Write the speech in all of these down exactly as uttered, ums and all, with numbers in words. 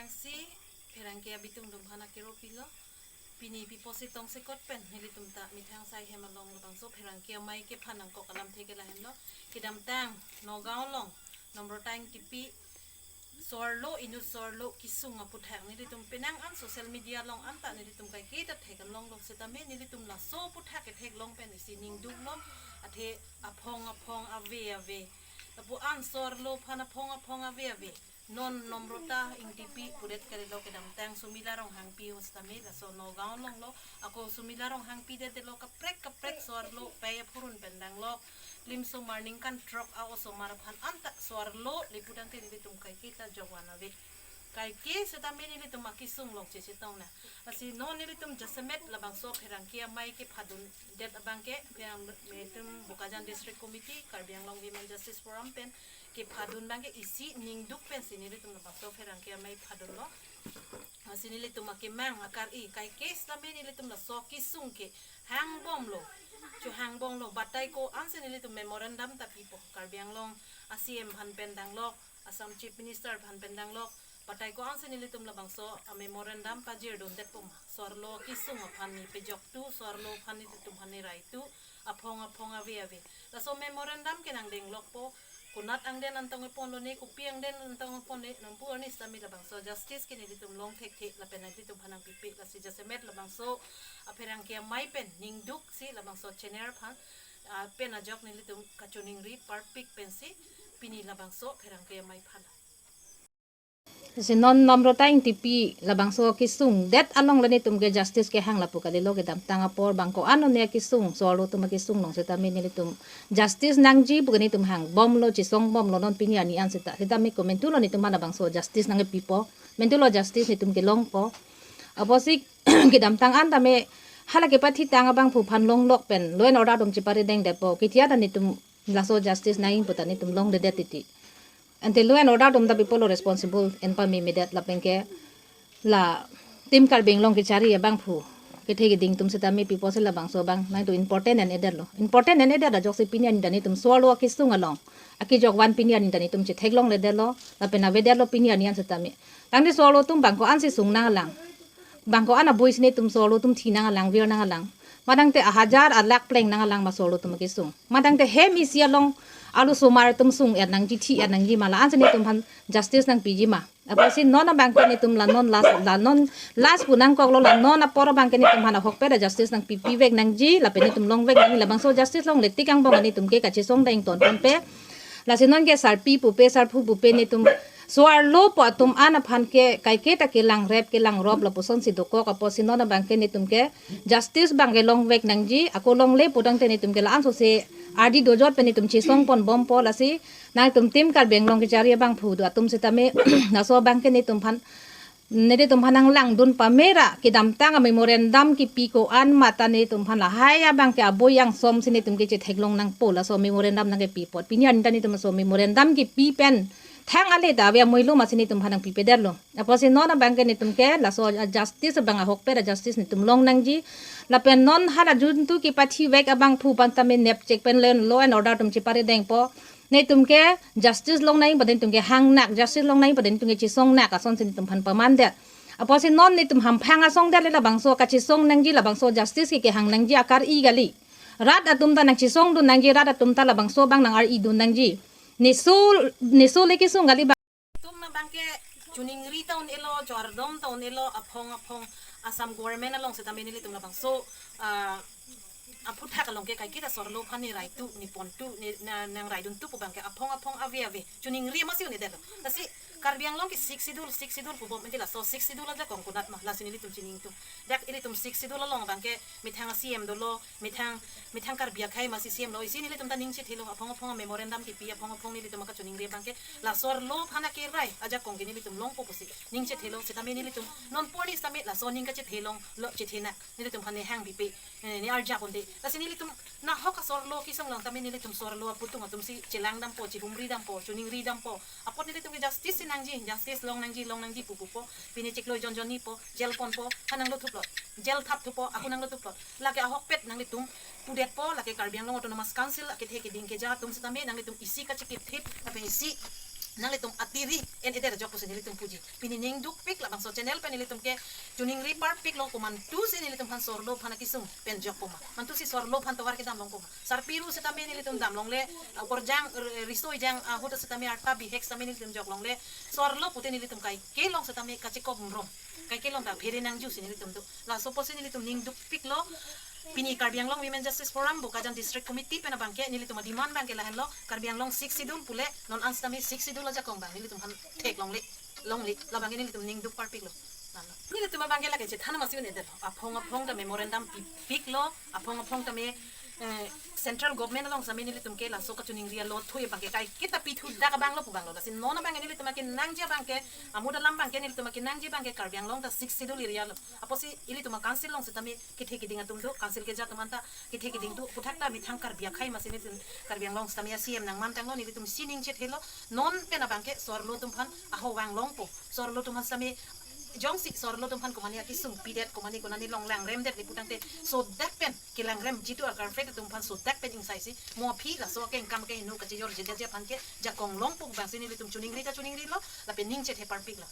Si pherangke abitung atum aphan akero pilo. Pini pi pusi tongsekot pen nelitum ta methang sai hem along labangso pherangke amei kephan nangkok alamthe ke lahenlo. Kedamtang Nagaon along Nomrota Engtipi so-arlo inut so-arlo kesung aputhak nelitum penang an social media along anta nelitum kaiketa theklonglo setame nelitum laso aputhak ketheklong pen isi ningduklo, athe aphong aphong ave ave. Lapu-an so-arlo aphan aphong aphong ave ave. Non Nomrota Engtipi pudet kalilo, kedamtang Sumila Ronghangpi setame laso Nagaon alonglo, ako Sumila Ronghangpi detlo, kaprek kaprek so-arlo pei aphurun pen danglok. Limsomar ningkan throk a-osomar aphan anta so-arlo le pu tangte nelitum kaiketa jokvan ave. Kaike setame nelitum akesung along chechetong na. Lasi non nelitum jasemet labangso pherangke amei kephadundet abangke, pherang-, nelitum Bokajan District Committee, Karbi Anglong Women Justice Forum pen kephadun abangke isi ningduk pensi nelitum labangso pherangke amei phadunlo. Lasi nelitum akemang akari, kaike setame nelitum laso kesung ke hangbomlo, chohangbomlo, batai ko-an si nelitum memorandum ta pipo, Karbi Anglong a-C M aphan pen danglok, Assam Chief Minister aphan pen danglok, batai ko-an si nelitum labangso a-memorandum pajirdundetpo ma. So-arlo kesung aphan ne pejoktu, so-arlo aphan nelitum aphan ne raitu, aphong aphong ave ave. Laso memorandum ke nangdenglokpo, konat angden antong eponlo ne, kopi angden antong eponlo ne, nonpu arni setame labangso justice ke nelitum long thekthe lapen nelitum aphan nangpipe. Lasi jasemet labangso apherangke amei pen ningduk si labangso channel aphan, ah, pen ajok nelitum kachiningri parpik pensi pini labangso pherangke amei aphan. Si non Nomrota Engtipi labangso kesungdet along le nelitum ke justice kehang lapu kalilo, kedamtang apor bang ko-an ne akesung, so-arlo atum akesung along setame nelitum justice nangji pu ke nelitum hangbomlo, chesongbomlo non pini arni an seta. Setame komantulo nelitum aphan labangso justice nangkepipo, mantulo justice nelitum kelongpo. Apotsi kedamtang an tame hala kepathitang abangphu aphan longlok pen law and order atum cheparidengdetpo. Ketia ta nelitum laso justice nangji pu ta nelitum longledet titi. Ante law and order atum ta pipolo responsible, en pamemedet lapen ke la Team Karbi Anglong kechari abangphu kethe keding atum setame pipo si labangso abang nangtum important en-edetlo. Important en-edet ajoksi pini arni ta nelitum so-arlo akesung along akejokvan pini arni ta nelitum chetheklongledetlo, lapen avedetlo pini arni an setame. Tangte so-arlo atum bang ko-an si sung nanglang, bang ko-an abui si nelitum so-arlo atum thi nanglang, vir nanglang. Matangte ahajar alakh pleng nanglang ma so-arlo atum akesung. Matangte hem isi along arlosomar atum sung-et nangji, thi-et nangji ma, la-an si nelitum aphan justice nangpiji ma. Apotsi non abangke nelitum la non last, la non last pu nangkoklo, la non apor abangke nelitum aphan ahokpet a-justice nangpipivek nangji, lapen nelitum longvek nangji, labangso justice longle tik angbong nelitum ke kachesongding ton ponpe. Lasi non ke sarpi pupe, sarphu pupe nelitum so-arlo po atum an aphan ke kaiketa kelangrep kelangrop lapusonsi dokok, apotsi non abangke nelitum ke justice abangke longvek nangji, ako longle pu tangte nelitum ke la-an sose ardi dojot pen nelitum chesongponbompo. Lasi nangtum Team Karbi Anglong kechari abangphu do atum setame laso abangke nelitum aphan, nelitum aphan nanglangdun pamera, kedamtang a-memorandum kepi ko-an mate nelitum aphan lahai abangke abui angsom si nelitum ke chetheklong nangpo, laso memorandum nangkepi apot. Pini arni ta nelitum laso memorandum kepi pen thang ale ta ave amuilo masi nelitum aphan nangpipedetlo. Apotsi non abangke nelitum ke laso a-justice abang ahokpet a-justice nelitum long nangji. Lapen non hala juntu kepathivek abangphu aphan tame nepchek pen law and order atum cheparidengpo. Nelitum ke justice long nangji pu nelitum ke hangnak, justice long nangji pu nelitum ke chesongnak asonsi nelitum aphan pamandet. Apotsi non nelitum hamphang asongdet le labangso kachesong nangji, labangso justice ke kehang nangji akari kali. Rat atum ta nangchesongdun nangji, rat atum ta labangso abang nang-aridun nangji. Neso, neso le kesung kali ba. Itum abangke chiningri ta un-elo, chardom ta un-elo, aphong aphong Assam government along setame nelitum labangso, ah, aphuthak along ke kaiketa so-arlo aphan ne raitu, ne pontu, ne, na, nangraiduntu pu abangke aphong aphong ave ave chiningri masi un-edetlo. Lasi Karbi Anglong ke Sixth Schedule, Sixth Schedule pubom menti, laso Sixth Schedule ajakong konat ma, lasi nelitum chiningthum. Dak ilitum Sixth Schedule along abangke methang a-C M dolo, methang, methang Karbi akhei masi C M lo, isi nelitum ta ning chethelo, aphong aphong memorandum kepi, aphong aphong nelitum akachiningri abangke la so-arlo aphan akerai ajakong ke nelitum longpo pusi ning chethelo, setame nelitum non porni setame laso ning kachethelonglo, chethenak nelitum aphan ne hangpipe, eh, ne arjap unde. Lasi nelitum nahok a-so-arlo kesung along tame nelitum so-arlo aputhak atum si chelangdampo, chihumridampo, chiningridampo. Apot nelitum ke justice si nangji, justice long nangji, long nangji pu pupo. Pini chiklo jon jon nipo, jail ponpo, ha nanglothuplo, jail thapthupo, ako nanglothuplo. Lake ahokpet nanglitum pudetpo, lake Karbi Anglong Autonomous Council akethe keding keja atum setame nanglitum isi kachikipthip, lapen isi nanglitum atiri en-edet ajok pusi nelitum puji. Pini ning dukpik labangso channel pen nelitum ke choningri parpiklo, komantusi nelitum aphan sorlo aphan akesung pen jokpo ma. Mantusi sorlo aphan tovar kedam longpo ma. Sarpi ru setame nelitum dam longle, ah, korjang, r-, riso ejang, ah, ahut setame arta bihek setame nelitum jok longle. Sorlo pute nelitum kaikelong setame kachekop rom. Kaikelong ta phere nangjusi nelitum do. Laso apotsi nelitum ning dukpiklo. Pini Karbi Anglong Women Justice Forum Bokajan District Committee pen abangke nelitum ademand abangke lahenlo, Karbi Anglong Sixth Schedule pule non an setame Sixth Schedule ajakong abang nelitum aphan thek longle, longle, labangke nelitum ning duk parpiklo. Nalo. Nelitum abangke lake chethan masi un-edetlo. Aphong aphong ta memorandum pipiklo, aphong aphong tame, eh, central government along setame nelitum ke laso kachoningri alo thu abangke kaiketa pithu dak abanglo pu abanglo. Lasi non abangke nelitum akenangji abangke, amud alam abangke nelitum akenangji abangke Karbi Anglong ta Sixth Schedule area lo. Apotsi ilitum a-council along setame kethe keding atum do, council keja atum anta kethe keding do, puthak ta methang Karbi akhei masi nelitum Karbi Anglong setame a-C M nangmantanglo, nelitum si ning chethelo, non pen abangke sorlo atum aphan aho vang longpo, sorlo atum aphan setame jongsi sorlo atum aphan komani akesung pidet, komani konani long langremdet le putangte sodak pen kelangrem jitu a-culprit atum aphan sodak pen ingsaisi mo aphi laso akengkam ke hinu kachejor jejaji aphan ke jakong longpo abangsi nelitum choningri ta choningrilo, lapen ning chethe parpiklo.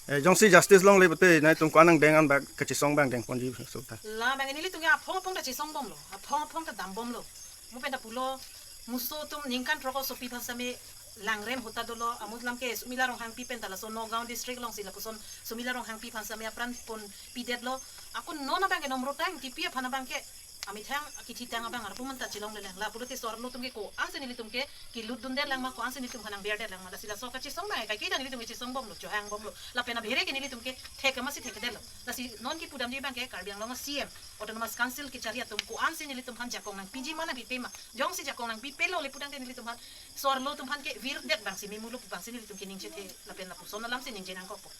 Eh, jongsi justice longle pute nangtum ko-an angdeng an bak kachesong abang dengponji so ta. Labang nelitum ke aphong aphong ta chesong bomlo, aphong aphong ta dam bomlo. Mo pen ta pulo, muso atum ningkan throk osopi aphan setame langrem ahut dolo, amud alam ke Sumila Ronghangpi pen ta laso Nagaon district alongsi lapuson Sumila Ronghangpi aphan setame apran pon pidetlo. Ako non abangke nomrotang tipi aphan abangke amethang akithitang abang arpu manta chelongle lang. La pulote sorlo atum ke ko-ansi nelitum ke kelut dundet lang ma, ko-ansi nelitum aphan nangberdet lang ma. Lasi laso kachesong abang kaiketa nelitum ke chesong bomlo, chohang bomlo. Lapen abhere ke nelitum ke thek masi thekdetlo. Lasi non kepudamji abangke Karbi Anglong a-C M, Autonomous Council kechari atum ko-ansi nelitum aphan jakong nangpiji ma nangpipe ma. Jongsi jakong nangpipelo le putangte nelitum aphan sorlo atum aphan ke virdet abangsi memulo pu abangsi nelitum ke ning chethe lapen lapuson alamsi ningje nangkokpo.